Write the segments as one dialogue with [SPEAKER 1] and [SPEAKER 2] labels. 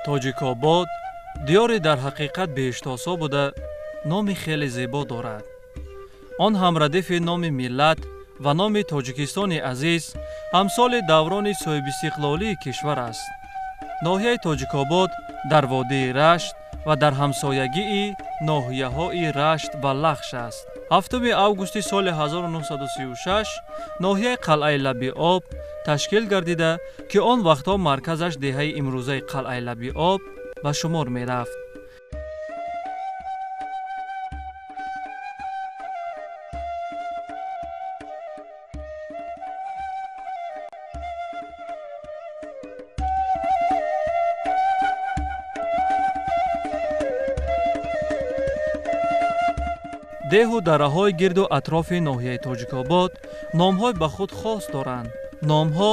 [SPEAKER 1] Тоҷикобод диёре дар ҳақиқат беҳиштосо буда, номи хеле зебо дорад. Он ҳамрадифи номи миллат ва номи Тоҷикистони азиз, ҳамсоли даврони соҳибистиқлолии кишвар аст. Ноҳияи Тоҷикобод дар водии Рашт ва дар ҳамсоягии ноҳияҳои Рашт ва Лахш аст. 7 августи соли 1936 ноҳияи Қалъаи Лаби Об ташкил гардида, ки он вақтҳо марказаш деҳаи имрӯзаи Қалъаи Лаби Об ба шумор мерафт. Деҳу дараҳои гирду атрофи ноҳияи Тоҷикобод номҳои ба худ хос доранд. Номҳо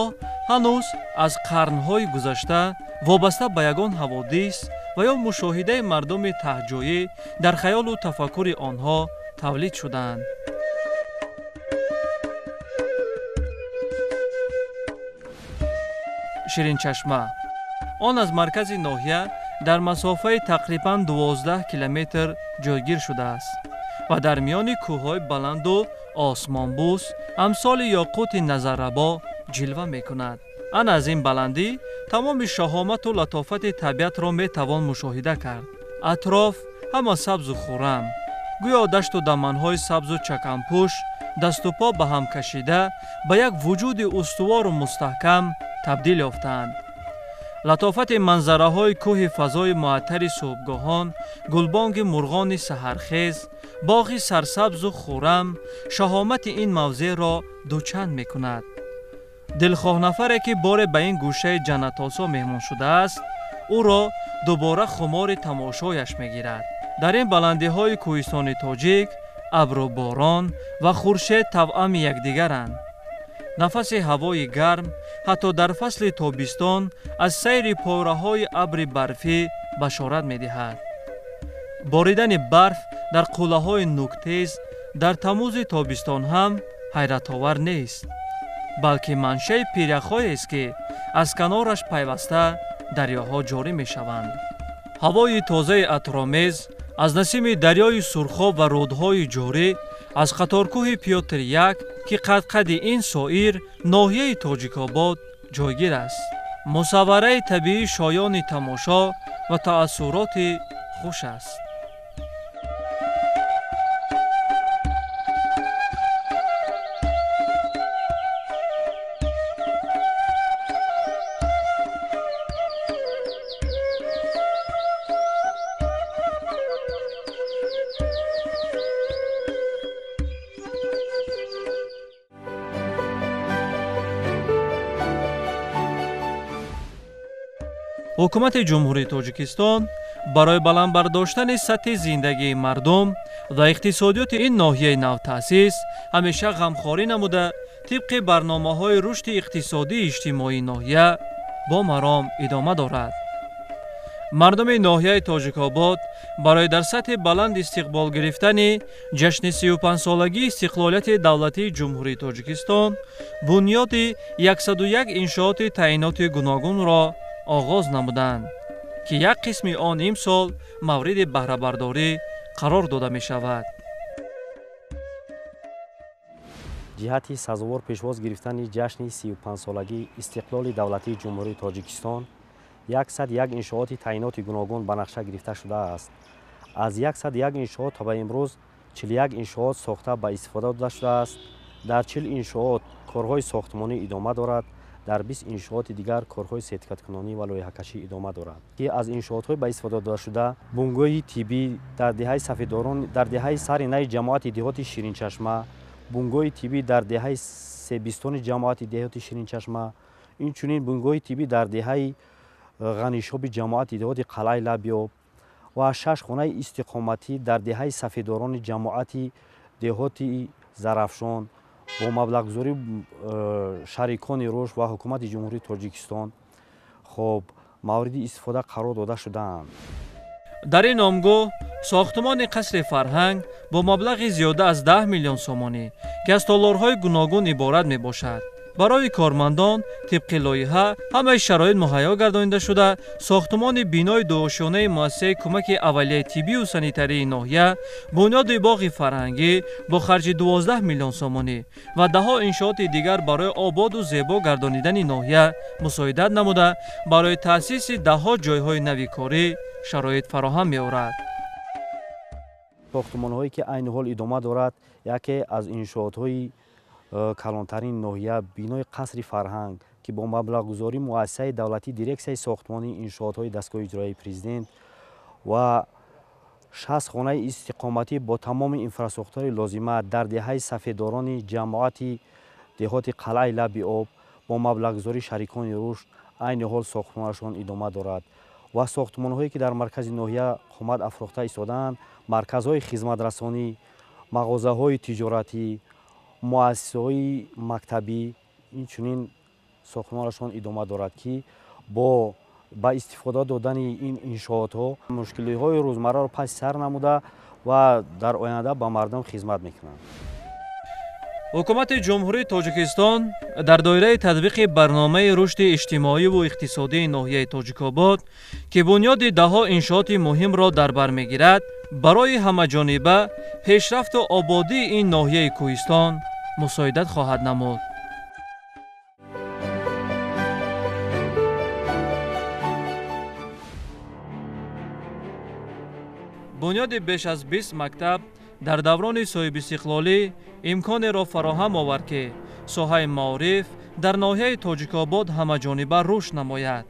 [SPEAKER 1] ҳанӯз аз қарнҳои гузашта вобаста ба ягон ҳаводис ва ё мушоҳидаи мардуми таҳҷоӣ дар хаёлу тафаккури онҳо тавлид шуданд. Ширинчашма. Он аз маркази ноҳия дар масофаи тақрибан 12 километр ҷойгир шудааст ва дар миёни кӯҳҳои баланду осмонбӯс амсоли ёқути назаррабо ҷилва мекунад. Ана аз ин баландӣ тамоми шаҳомату латофати табиатро метавон мушоҳида кард. Атроф ҳама сабзу хуррам, гӯё дашту даманҳои сабзу чаканпӯш дасту по ба ҳам кашида ба як вуҷуди устувору мустаҳкам табдил ёфтаанд. Латофати манзараҳои кӯҳи фазои муаттари субҳгоҳон, гулбонги мурғони саҳархез, боғи сарсабзу хуррам шаҳомати ин мавзеъро дучанд мекунад. Дилхоҳ нафаре, ки боре ба ин гӯшаи ҷаннатосо меҳмон шудааст, ӯро дубора хумори тамошояш мегирад. Дар ин баландиҳои кӯҳистони тоҷик абру борон ва хуршед тавъами якдигаранд. Нафаси ҳавои гарм ҳатто дар фасли тобистон аз сайри пораҳои абри барфӣ башорат медиҳад. Боридани барф дар қуллаҳои нуктез дар тамӯзи тобистон ҳам ҳайратовар нест, балки маншаи пиряхҳоест, ки аз канораш пайваста дарёҳо ҷорӣ мешаванд. Ҳавои тозаи атромез аз насими дарёи Сурхоб ва рӯдҳои ҷорӣ аз қаторкӯҳи Пётр як, ки қадқади ин соир ноҳияи Тоҷикобод ҷойгир аст, мусаввараи табиӣ шоёни тамошо ва таассуроти хуш аст. Ҳукумати Ҷумҳурии Тоҷикистон барои баланд бардоштани сатҳи зиндагии мардум ва иқтисодиёти ин ноҳияи навтаъсис ҳамеша ғамхорӣ намуда, тибқи барномаҳои рушди иқтисодии иҷтимоии ноҳия бо маром идома дорад. Мардуми ноҳияи Тоҷикобод барои дар сатҳи баланд истиқбол гирифтани ҷашни 35-солагии истиқлолияти давлатии Ҷумҳурии Тоҷикистон бунёди 101 иншооти таъиноти гуногунро оғоз намуданд, ки як қисми он имсол мавриди баҳрабардорӣ қарор дода мешавад.
[SPEAKER 2] Ҷиҳати сазовор пешвоз гирифтани ҷашни 35-солагии истиқлоли давлатии Ҷумҳурии Тоҷикистон 101 иншооти таъиноти гуногун ба нақша гирифта шудааст. Аз 101 иншоот то ба имрӯз 41 иншоот сохта ба истифода дода шудааст. Дар 40 иншоот корҳои сохтмонӣ идома дорад, дар 20 иншооти дигар корҳои сертификаткунонӣ ва лоиҳакашӣ идома дорад. Ки аз иншоотҳои ба истифода додашуда бунгоҳи тиббӣ дар деҳаи Сафедорон, дар деҳаи Сари Наи ҷамоати деҳоти Ширинчашма, бунгоҳи тиббӣ дар деҳаи Себистони ҷамоати деҳоти Ширинчашма, инчунин бунгоҳи тиббӣ дар деҳаи Ғанишоби ҷамоати деҳоти Қалъаи Лабиёб ва 6 хонаи истиқоматӣ дар деҳаи Сафедорони ҷамоати деҳоти Зарафшон бо маблағгузории шарикони рушд ва ҳукумати Ҷумҳурии Тоҷикистон хоб мавриди истифода қарор дода шудаанд.
[SPEAKER 1] Дар ин номгоҳ сохтмони қасри фарҳанг бо маблағи зиёда аз 10 миллион сомонӣ, ки аз толорҳои гуногун иборат мебошад, барои кормандон тибқи лоиҳа ҳамаи шароит муҳайё гардонида шуда, сохтмони бинои дуошёнаи муассисаи кӯмаки аввалияи тиббию санитарии ноҳия, бунёди боғи фарҳангӣ бо харҷи 12 миллион сомонӣ ва даҳо иншооти дигар барои ободу зебо гардонидани ноҳия мусоидат намуда, барои таъсиси даҳҳо ҷойҳои нави корӣ шароит фароҳам меорад.
[SPEAKER 2] Сохтмонҳое ки айни ҳол идома дорад, яке аз иншоотҳои калонтарин ноҳия бинои қасри фарҳанг, ки бо маблағгузории муассисаи давлатии дирексияи сохтмонии иншоотҳои дастгоҳи иҷроияи президент ва 60 хонаи истиқоматӣ бо тамоми инфрасохтори лозима дар деҳаи Сафедорони ҷамоати деҳоти Қалъаи Лаби Об бо маблағгузории шарикони рушд айни ҳол сохтмонашон идома дорад ва сохтмонҳое ки дар маркази ноҳия қомат афрохта истодаанд, марказҳои хизматрасонӣ, мағозаҳои тиҷоратӣ, муассисаҳои мактабӣ инчунин сохтмонашон идома дорад, ки бо ба истифода додани ин иншоотҳо мушкилиҳои рӯзмарраро паси сар намуда ва дар оянда ба мардум хизмат мекунанд.
[SPEAKER 1] Ҳукумати Ҷумҳурии Тоҷикистон дар доираи татбиқи барномаи рушди иҷтимоиву иқтисодии ноҳияи Тоҷикобод, ки бунёди даҳҳо иншооти муҳимро дар бар мегирад, барои ҳамаҷониба пешрафту ободии ин ноҳияи кӯҳистон мусоидат хоҳад намуд. Бунёди беш аз 20 мактаб дар даврони соҳибистиқлолӣ имконеро фароҳам овард, ки соҳаи маориф дар ноҳияи Тоҷикобод ҳамаҷониба рушд намояд.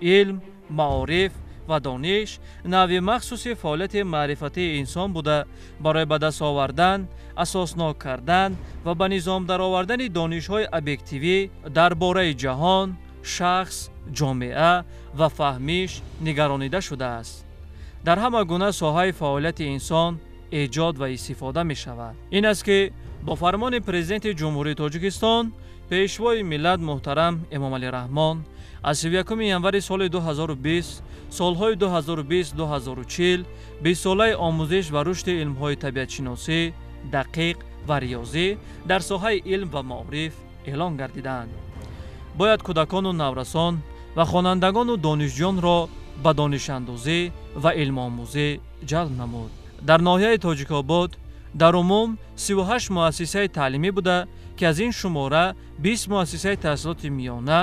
[SPEAKER 1] Илм, маориф ва дониш навъи махсуси фаъолияти маърифатии инсон буда, барои ба даст овардан, асоснок кардан ва ба низом даровардани донишҳои объективӣ дар бораи ҷаҳон, шахс, ҷомеа ва фаҳмиш нигаронида шудааст. Дар ҳама гуна соҳаи фаъолияти инсон эҷод ва истифода мешавад. Ин аст ки бо фармони Президенти Ҷумҳурии Тоҷикистон, Пешвои миллат муҳтарам Эмомалӣ Раҳмон аз 31 январи соли 2020 солҳои 2020-2040 бистсолаи омӯзиш ва рушди илмҳои табиатшиносӣ, дақиқ ва риёзӣ дар соҳаи илм ва маориф эълон гардиданд. Бояд кӯдакону наврасон ва хонандагону донишҷӯёнро ба донишандозӣ ва илмомӯзӣ ҷалб намуд. Дар ноҳияи Тоҷикобод дар умум 38 муассисаи таълимӣ буда, ки аз ин шумора 20 муассисаи таҳсилоти миёна,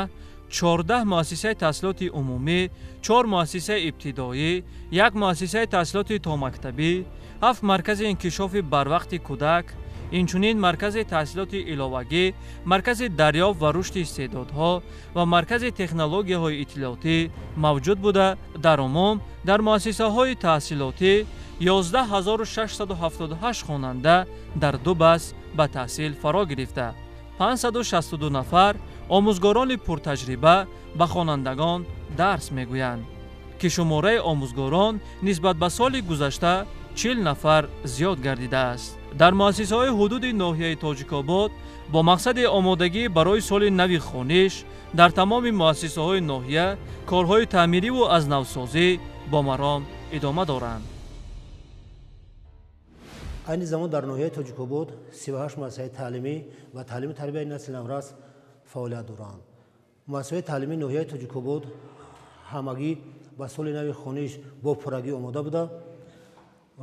[SPEAKER 1] 14 муассисаи таҳсилоти умумӣ, 4 муассисаи ибтидоӣ, 1 муассисаи таҳсилоти томактабӣ, 7 маркази инкишофи барвақти кӯдак, инчунин маркази таҳсилоти иловагӣ, маркази дарёфт ва рушди истеъдодҳо ва маркази технологияҳои иттилоотӣ мавҷуд буда, дар умум дар муассисаҳои таҳсилотӣ 11678 хонанда дар ду бас ба таҳсил фаро гирифта, 562 нафар омӯзгорони пуртаҷриба ба хонандагон дарс мегӯянд, ки шумораи омӯзгорон нисбат ба соли гузашта 40 нафар зиёд гардидааст. Дар муассисаҳои ҳудуди ноҳияи Тоҷикобод бо мақсади омодагӣ барои соли нави хониш дар тамоми муассисаҳои ноҳия корҳои таъмириву аз навсозӣ бо маром идома доранд.
[SPEAKER 3] Айни замон дар ноҳияи Тоҷикобод 38 муассисаи таълимӣ ва таълиму тарбияи насли наврас фаъолият доранд. Муассисаҳои таълимии ноҳияи Тоҷикобод ҳамагӣ ба соли нави хониш бо пуррагӣ омода буда,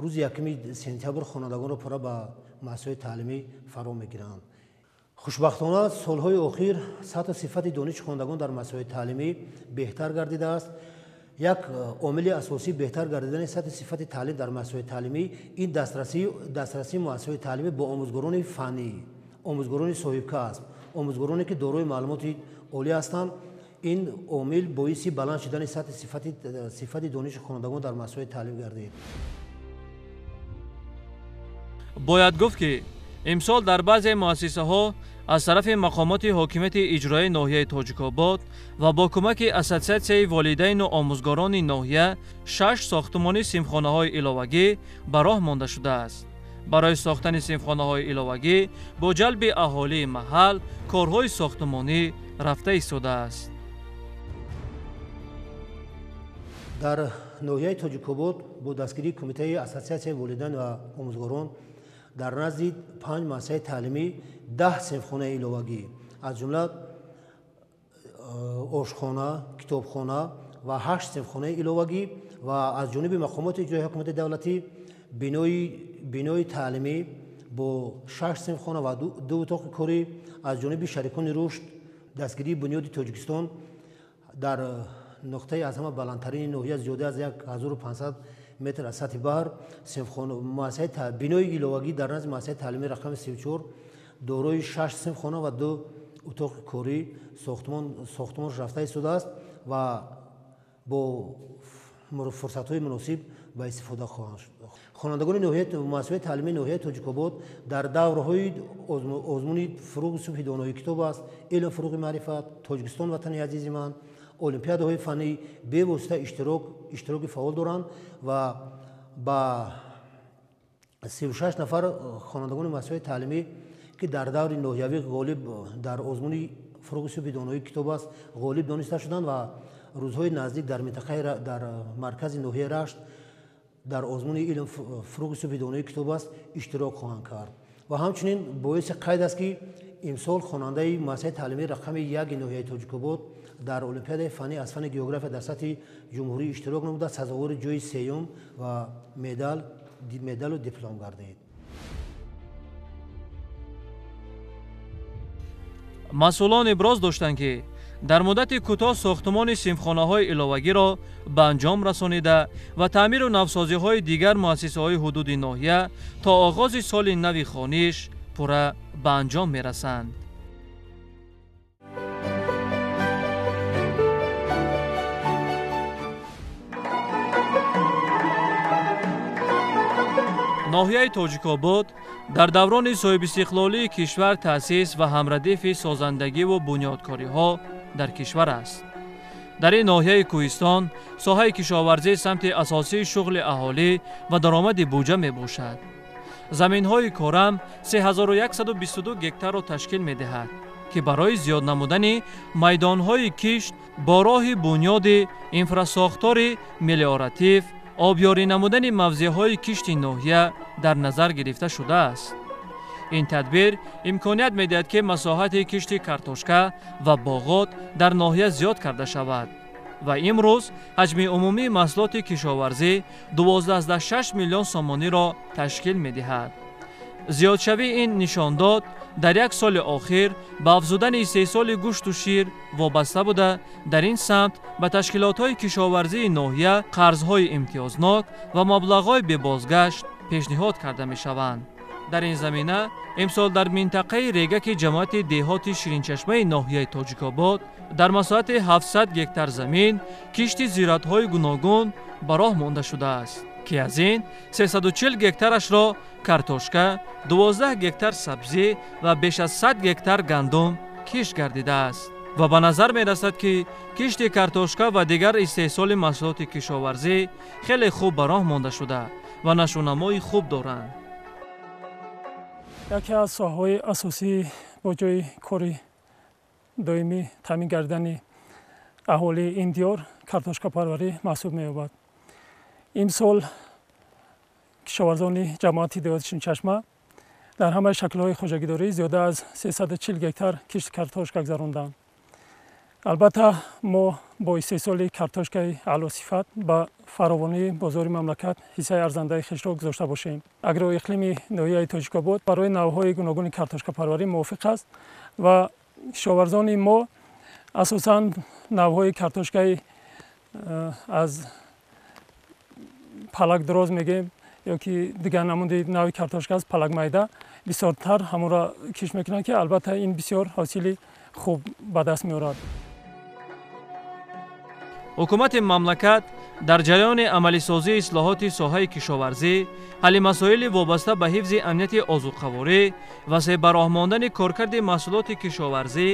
[SPEAKER 3] рӯзи 1 сентябр хонандагонро пурра ба муассисаҳои таълимӣ фаро мегиранд. Хушбахтона, солҳои охир сатҳу сифати дониши хонандагон дар муассисаҳои таълимӣ беҳтар гардидааст. Як омили асосии беҳтар гардидани сатҳи сифати таълим дар муассисаҳои таълимӣ ин дастрасии муассисаҳои таълимӣ бо омӯзгорони фаннӣ, омӯзгорони соҳибкасб, омӯзгороне ки дорои маълумоти олӣ ҳастанд. Ин омил боиси баланд шудани сатҳи сифати дониши хонандагон дар муассисаҳои таълим гардид.
[SPEAKER 1] Бояд гуфт, ки имсол дар баъзе муассисаҳо аз тарафи мақомоти ҳокимияти иҷроияи ноҳияи Тоҷикобод ва бо кӯмаки Ассотсиатсияи волидайну омӯзгорони ноҳия 6 сохтумони синфхонаҳои иловагӣ ба роҳ монда шудааст. Барои сохтани синфхонаҳои иловагӣ бо ҷалби аҳолии маҳал корҳои сохтумонӣ рафта истодааст.
[SPEAKER 3] Дар ноҳияи Тоҷикобод бо дастгирии Кумитаи Ассотсиатсияи волидайн ва омӯзгорон дар назди 5 муассисаи таълимӣ 10 синфхонаи иловагӣ, аз ҷумла ошхона, китобхона ва 8 синфхонаи иловагӣ ва аз ҷониби мақомоти иҷроияи ҳукумати давлатӣ бинои таълимӣ бо 6 синфхона ва 2 утоқи корӣ, аз ҷониби шарикони рушд дастгирии Бунёди Тоҷикистон дар нуқтаи аз ҳама баландтарини ноҳия зиёда аз 1500 метр аз сатҳи баҳр бинои иловагӣ дар назди муассисаи таълимии рақами 34 дорои 6 синфхона ва 2 утоқи корӣ сохтумон рафта истодааст ва бо фурсатҳои муносиб ба истифода хоҳанд шуд. Хонандагони муассисаҳои таълимии ноҳияи Тоҷикобод дар даврҳои озмуни «Фуруғи субҳи донои китоб аст», «Илм фуруғи маърифат», «Тоҷикистон ватани азизи ман», олимпиадаҳои фаннӣ бевосита иштироки фаъол доранд ва ба 36 нафар хонандагони муассисаҳои таълимӣ, ки дар даври ноҳиявӣ ғолиб дар озмуни «Фуруғи субҳи донои китоб аст» ғолиб дониста шуданд ва рӯзҳои наздик дар минтақаи дар маркази ноҳияи Рашт дар озмуни «Илм фуруғи субҳи донои китоб аст» иштирок хоҳанд кард. Ва ҳамчунин боиси қайд аст, ки имсол хонандаи муассисаи таълимии рақами 1 ноҳияи Тоҷикобод дар олимпиадаи фаннӣ аз фанни география дар сатҳи ҷумҳурӣ иштирок намуда, сазовори ҷои сеюм ва медалу диплом гардид.
[SPEAKER 1] Масъулон иброз доштанд, ки дар муддати кӯтоҳ сохтумони синфхонаҳои иловагиро ба анҷом расонида ва таъмиру навсозиҳои дигар муассисаҳои ҳудуди ноҳия то оғози соли нави хониш пурра ба анҷом мерасанд. Ноҳияи Тоҷикобод дар даврони соҳибистиқлолии кишвар таъсис ва ҳамрадифи созандагиву бунёдкориҳо дар кишвар аст. Дар ин ноҳияи кӯҳистон соҳаи кишоварзӣ самти асосии шуғли аҳолӣ ва даромади буҷа мебошад. Заминҳои корам 3122 гектарро ташкил медиҳад, ки барои зиёд намудани майдонҳои кишт бо роҳи бунёди инфрасохтори мелиоратив обёрӣ намудани мавзеъҳои кишти ноҳия дар назар гирифта шудааст. Ин тадбир имконият медиҳад, ки масоҳати кишти картошка ва боғот дар ноҳия зиёд карда шавад ва имрӯз ҳаҷми умумии маҳсулоти кишоварзӣ 12,6 миллион сомониро ташкил медиҳад. Зиёдшавии ин нишондод дар як соли охир ба афзудани истеҳсоли гӯшту шир вобаста буда, дар ин самт ба ташкилотҳои кишоварзии ноҳия қарзҳои имтиёзнок ва маблағҳои бебозгашт пешниҳод карда мешаванд. Дар ин замина имсол дар минтақаи Регаки ҷамоати деҳоти Ширинчашмаи ноҳияи Тоҷикобод дар масоҳати 700 гектар замин кишти зироатҳои гуногун ба роҳ монда шудааст, ки аз ин 340 гектарашро картошка, 12 гектар сабзӣ ва беш аз 100 гектар гандум кишт гардидааст. Ва ба назар мерасад, ки кишти картошка ва дигар истеҳсоли маҳсулоти кишоварзӣ хеле хуб ба роҳ монда шуда ва нашъунамои хуб доранд.
[SPEAKER 4] Яке аз соҳаҳои асосии бо ҷои кори доимӣ таъмин гардидани аҳолии ин диёр картошкапарварӣ маҳсуб меёбад. Имсол кишоварзони ҷамоати деҳоти Ширинчашма дар ҳамаи шаклҳои хоҷагидорӣ зиёда аз 340 гектар кишти картошка гузаронданд. Албатта, мо бо истеҳсоли картошкаи аълосифат ба фаровонии бозори мамлакат ҳиссаи арзандаи хешро гузошта бошем. Агроиқлими ноҳияи Тоҷикобод барои навъҳои гуногуни картошкапарварӣ мувофиқ аст ва кишоварзони мо асосан навъҳои картошкаи аз палак дроз мегӯем ё ки дигар намуди нави картошка аст, палак майда, бисёртар ҳамонро кишт мекунанд, ки албатта ин бисёр ҳосили хуб ба даст меорад.
[SPEAKER 1] Ҳукумати мамлакат дар ҷараёни амалисозии ислоҳоти соҳаи кишоварзӣ, ҳалли масоили вобаста ба ҳифзи амнияти озуқаворӣ, васеъ ба роҳ мондани коркарди маҳсулоти кишоварзӣ,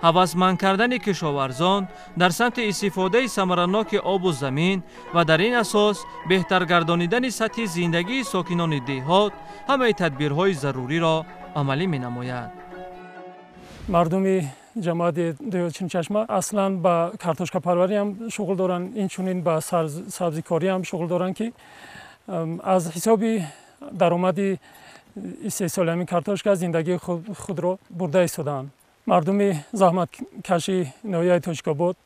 [SPEAKER 1] ҳавасманд кардани кишоварзон дар самти истифодаи самараноки обу замин ва дар ин асос беҳтар гардонидани сатҳи зиндагии сокинони деҳот ҳамаи тадбирҳои заруриро амалӣ менамояд.
[SPEAKER 4] Мардуми ҷамоати деҳоти Чунчашма аслан ба картошкапарварӣ ҳам шуғл доранд, инчунин ба сабзикорӣ ҳам шуғл доранд, ки аз ҳисоби даромади истеҳсоли ҳамин картошка зиндагии худро бурда истодаанд. Мардуми заҳматкаши ноҳияи Тоҷикобод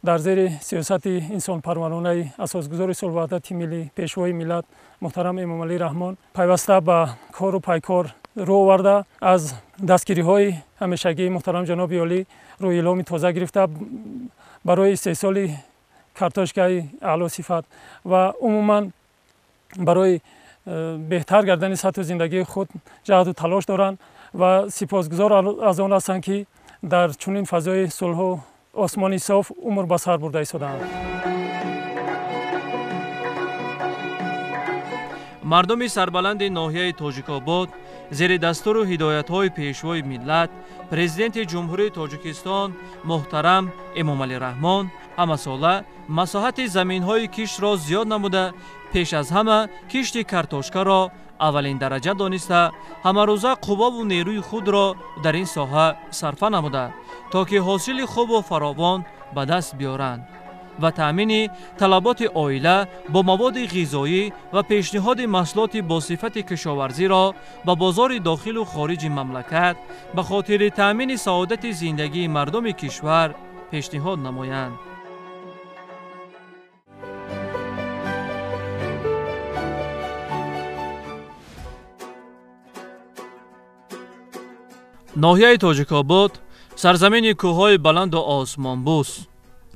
[SPEAKER 4] дар зери сиёсати инсонпарваронаи асосгузори сулҳу ваҳдати миллӣ, пешвои миллат муҳтарам Эмомалӣ Раҳмон пайваста ба кору пайкор рӯ оварда, аз дастгириҳои ҳамешагии муҳтарам ҷаноби олӣ рӯи илҳоми тоза гирифта барои истеҳсоли картошкаи аълосифат ва умуман барои беҳтар гардани сатҳу зиндагии худ ҷаҳду талош доранд ва сипосгузор аз он ҳастанд, ки дар чунин фазои сулҳу осмони соф умр ба сар бурда истодаанд.
[SPEAKER 1] Мардуми сарбаланди ноҳияи Тоҷикобод зери дастуру ҳидоятҳои пешвои миллат, президенти Ҷумҳурии Тоҷикистон муҳтарам Эмомалӣ Раҳмон ҳамасола масоҳати заминҳои киштро зиёд намуда, пеш аз ҳама кишти картошкаро аввалин дараҷа дониста, ҳамарӯза қувваву нерӯи худро дар ин соҳа сарфа намуда, то ки ҳосили хубу фаровон ба даст биёранд ва таъмини талаботи оила бо маводи ғизоӣ ва пешниҳоди маҳсулоти босифати кишоварзиро ба бозори дохилу хориҷи мамлакат ба хотири таъмини саодати зиндагии мардуми кишвар пешниҳод намоянд. Ноҳияи Тоҷикобод сарзамини кӯҳҳои баланду осмонбӯс,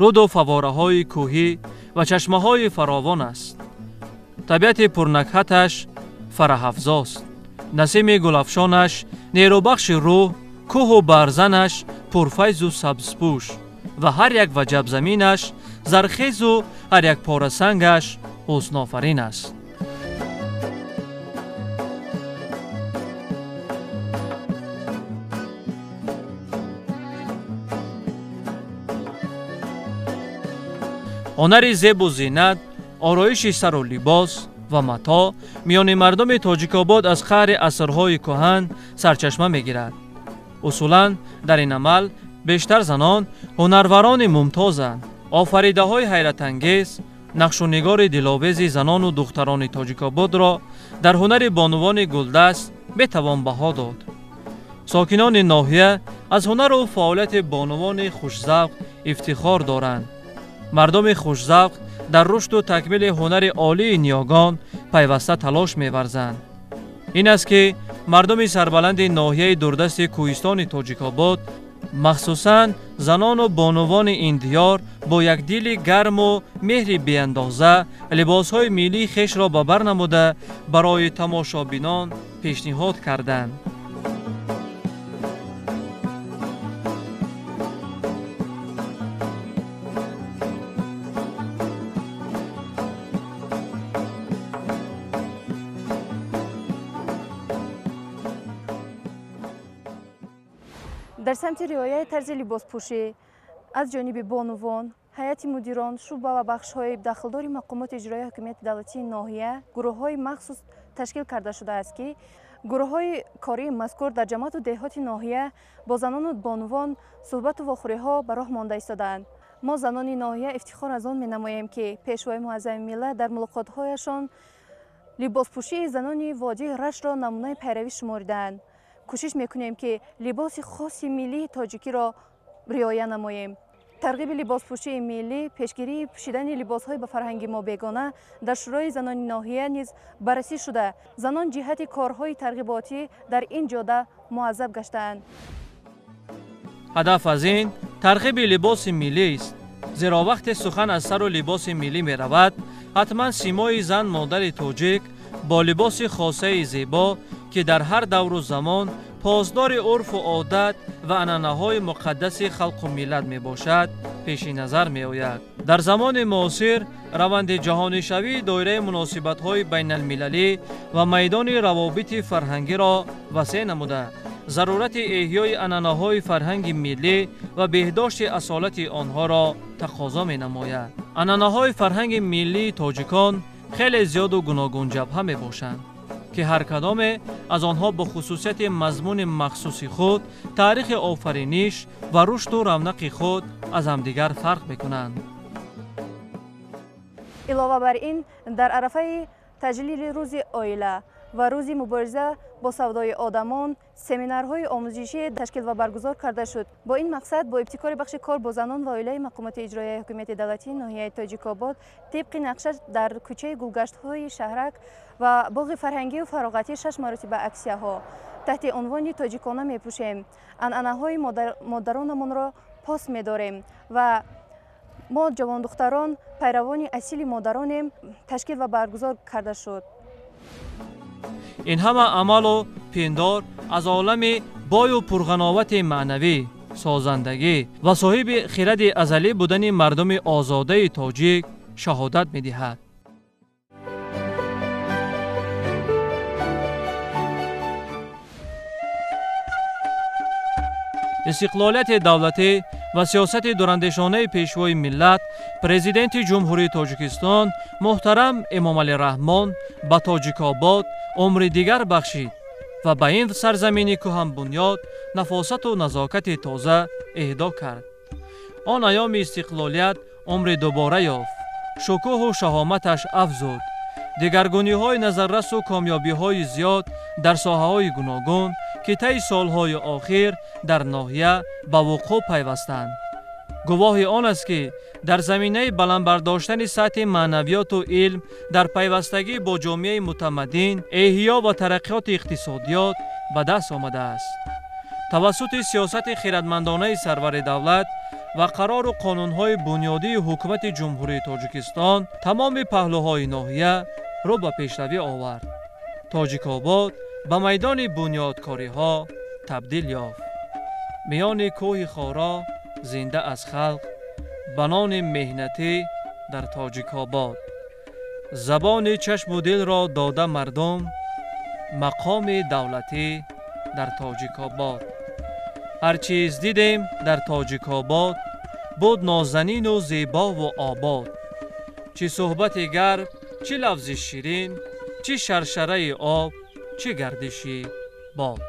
[SPEAKER 1] руду фавораҳои кӯҳӣ ва чашмаҳои фаровон аст. Табиати пурнакҳаташ фараҳафзост, насими гулафшонаш нерӯбахши рӯҳ, кӯҳу барзанаш пурфайзу сабзпӯш ва ҳар як ваҷабзаминаш зархезу ҳар як порасангаш ҳуснофарин аст. Ҳунари зебу зинат, ороиши сару либос ва матоъ миёни мардуми Тоҷикобод аз қаъри асрҳои кӯҳан сарчашма мегирад. Усулан дар ин амал бештар занон ҳунарварони мумтозанд. Офаридаҳои ҳайратангез, нақшунигори диловези занону духтарони Тоҷикободро дар ҳунари бонувони гулдаст метавон баҳо дод. Сокинони ноҳия аз ҳунару фаъолияти бонувони хушзавқ ифтихор доранд. Мардуми хушзавқ дар рушду такмили ҳунари олии ниёгон пайваста талош меварзанд. Ин аст, ки мардуми сарбаланди ноҳияи дурдасти кӯҳистони Тоҷикобод, махсусан занону бонувони ин диёр бо як дили гарму меҳри беандоза либосҳои миллии хешро ба бар намуда барои тамошобинон пешниҳод карданд.
[SPEAKER 5] Дар самти риояи тарзи либоспӯшӣ аз ҷониби бонувон, ҳайати мудирон, шӯъба ва бахшҳои дахлдори мақомоти иҷроияи ҳокимияти давлатии ноҳия гурӯҳҳои махсус ташкил карда шудааст, ки гурӯҳҳои кории мазкур дар ҷамоату деҳоти ноҳия бо занону бонувон суҳбату вохӯриҳо ба роҳ монда истодаанд. Мо занони ноҳия ифтихор аз он менамоем, ки пешвои муаззами миллат дар мулоқотҳояшон либоспӯшии занони водии Раштро намунаи пайравӣ шуморидаанд. Кӯшиш мекунем, ки либоси хоси миллии тоҷикиро риоя намоем. Тарғиби либоспӯшии миллӣ, пешгирии пӯшидани либосҳои ба фарҳанги мо бегона дар Шӯрои занони ноҳия низ баррасӣ шуда, занон ҷиҳати корҳои тарғиботӣ дар ин ҷода муаззаб гаштаанд.
[SPEAKER 1] Ҳадаф аз ин тарғиби либоси миллист, зеро вақте сухан аз сару либоси миллӣ меравад, ҳатман симои зан модари тоҷик бо либоси хосаи зебо, ки дар ҳар давру замон посдори урфу одат ва анъанаҳои муқаддаси халқу миллат мебошад, пеши назар меояд. Дар замони муосир раванди ҷаҳонишавии доираи муносибатҳои байналмилалӣ ва майдони равобити фарҳангиро васеъ намуда, зарурати эҳёи анъанаҳои фарҳанги миллӣ ва беҳдошти асолати онҳоро тақозо менамояд. Анъанаҳои фарҳанги миллии тоҷикон хеле зиёду гуногунҷабҳа мебошанд, ки ҳар кадоме аз онҳо бо хусусияти мазмуни махсуси худ, таърихи офариниш ва рушду равнақи худ аз ҳамдигар фарқ мекунанд.
[SPEAKER 5] Илова бар ин, дар арафаи таҷлили рӯзи оила ва рӯзи мубориза бо савдои одамон семинарҳои омӯзишӣ ташкил ва баргузор карда шуд. Бо ин мақсад бо ибтикори бахши кор бо занон ва оилаи мақомоти иҷроияи ҳокимияти давлатии ноҳияи Тоҷикобод тибқи нақша дар кӯчаи гулгаштҳои шаҳрак ва боғи фарҳангию фароғатӣ 6 маротиба аксияҳо таҳти унвони тоҷикона мепӯшем, анъанаҳои модаронамонро пос медорем ва мо ҷавондухтарон пайравони асили модаронем ташкил ва баргузор карда шуд.
[SPEAKER 1] Ин ҳама амалу пиндор аз олами бою пурғановати маънавӣ, созандагӣ ва соҳиби хиради азалӣ будани мардуми озодаи тоҷик шаҳодат медиҳад. Истиқлолияти давлатӣ ва сиёсати дурандешонаи пешвои миллат, президенти Ҷумҳурии Тоҷикистон муҳтарам Эмомалӣ Раҳмон ба Тоҷикобод умри дигар бахшид ва ба ин сарзамини кӯҳанбунёд нафосату назокати тоза эҳдо кард. Он айёми истиқлолият умри дубора ёфт, шукӯҳу шаҳоматаш афзуд. Дигаргуниҳои назаррасу комёбиҳои зиёд дар соҳаҳои гуногун, ки таи солҳои охир дар ноҳия ба вуқӯъ пайвастанд, гувоҳи он аст, ки дар заминаи баланд бардоштани сатҳи маънавиёту илм дар пайвастагӣ бо ҷомеаи мутамаддин, эҳё ва тараққиёти иқтисодиёт ба даст омадааст. Тавассути сиёсати хиратмандонаи сарвари давлат ва қарору қонунҳои бунёдии ҳукумати Ҷумҳурии Тоҷикистон тамоми паҳлӯҳои ноҳия рӯ ба пешравӣ овард. Тоҷикобод ба майдони бунёдкориҳо табдил ёфт. Миёни кӯҳи Хоро зинда аз халқ, ба нони меҳнатӣ дар Тоҷикобод. Забони чашму дилро дода мардум, мақоми давлатӣ дар Тоҷикобод. Ҳар чиз дидем дар Тоҷикобод, буд нозанину зебову обод. Чӣ суҳбати гарм, чӣ лафзи ширин, чӣ шаршараи об, чӣ гардиши бод.